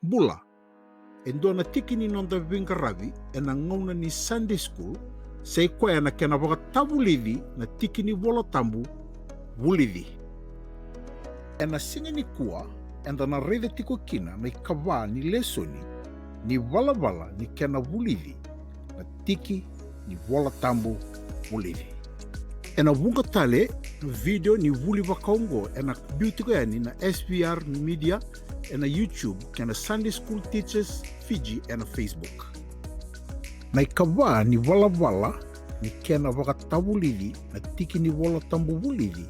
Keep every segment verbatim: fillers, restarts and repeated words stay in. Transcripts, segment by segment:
Bula. E dua na tiki ni noda veiqaravi ena gauna ni Sunday school, sa i koya na kena vakatavulici na tiki ni Vola Tabu vulici. Ena siga nikua, eda na raica tiko kina na ikava ni lesoni ni valavala ni kena vulici na tiki ni Vola Tabu vulici. Ena vuqa tale na vidio ni vuli vakaoqo ena biu tiko yani na S V R Media ena YouTube kei na Sunday School Teachers Fiji ena Facebook. Na ikava ni valavala ni kena vakatavulici na tiki ni Vola Tabu vulici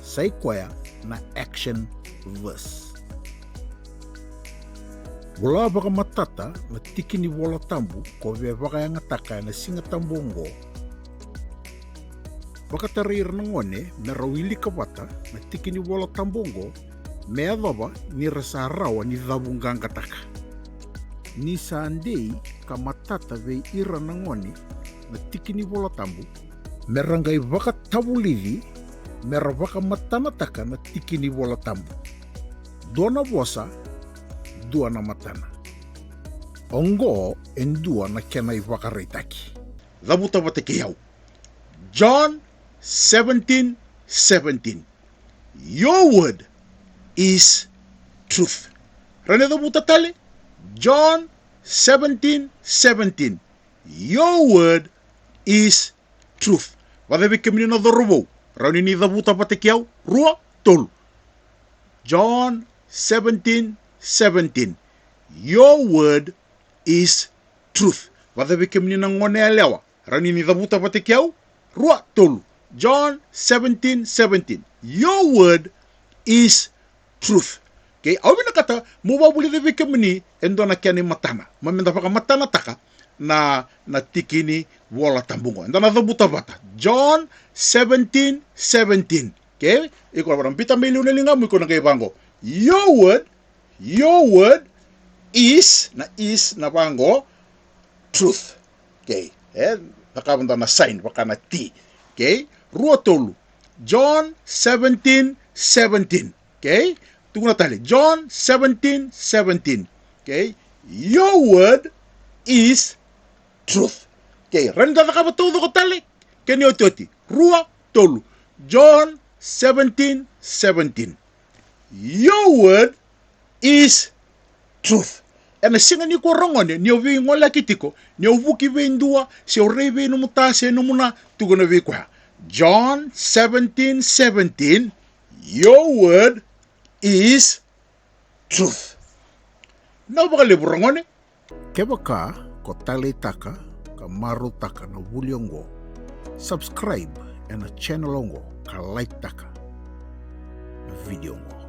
sa i koya na action verse. Vola vakamatata na tiki ni Vola Tabu ko via vakayagataka ena Siga Tabu oqo. Vakatarai ira na gone me ra wilika vata na tiki ni Vola Tabu oqo me yacova ni ra sa rawa ni cavu qaqa taka. Ni sa dei ka matata vei ira na gone na tiki ni Vola Tabu, me ra qai vakatavulici me ra vakamatanataka na tiki ni Vola Tabu. Dua na vosa, dua na matana. Oqo e dua na kena ivakaraitaki. Cavuta vata kei au. John seventeen seventeen. Your word is truth. Rau ni cavuta tale. John seventeen seventeen. Your word is truth. Vata vei kemuni na cauravou, rawa ni ni cavuta vata kei au. Rua, tolu. John seventeen seventeen. Your word is truth. Vata vei kemuni na gone yalewa, rawa ni ni cavuta vata kei au. Rua, tolu. John seventeen seventeen. Your word is truth. Okay, au vinakata meu vakavulica vei kemuni e dua na kena imatana, me da vakamatanataka na, na tiki ni Vola Tabu oqo. Eda na cavuta vata. John seventeen seventeen. Okay? Iko na biuta mai liu na ligamu, iko na qai vaqo. Your word, your word is, na is na vaqo, truth. Okay. E cakava dua na sign vaka na T. Okay? Rua, tolu. John seventeen seventeen. Okay? Tukuna tale. John seventeen seventeen. Okay? Your word is truth. Okay, rawa ni da cakava taucoko tale. Kena iotioti. Rua, tolu. John seventeen seventeen. Your word is truth. Ena siga nikua, ragone, ni o veigoleyaki tiko, ni o vuki vei dua, se o rai vei nomu ta se nomu na, tukuna vei koya. John seventeen seventeen. Your word is truth. Na vakalevu, ragone. Kevaka ko taleitaka ka marautaka na vuli oqo, subscribe ena channel oqo ka like taka na video oqo.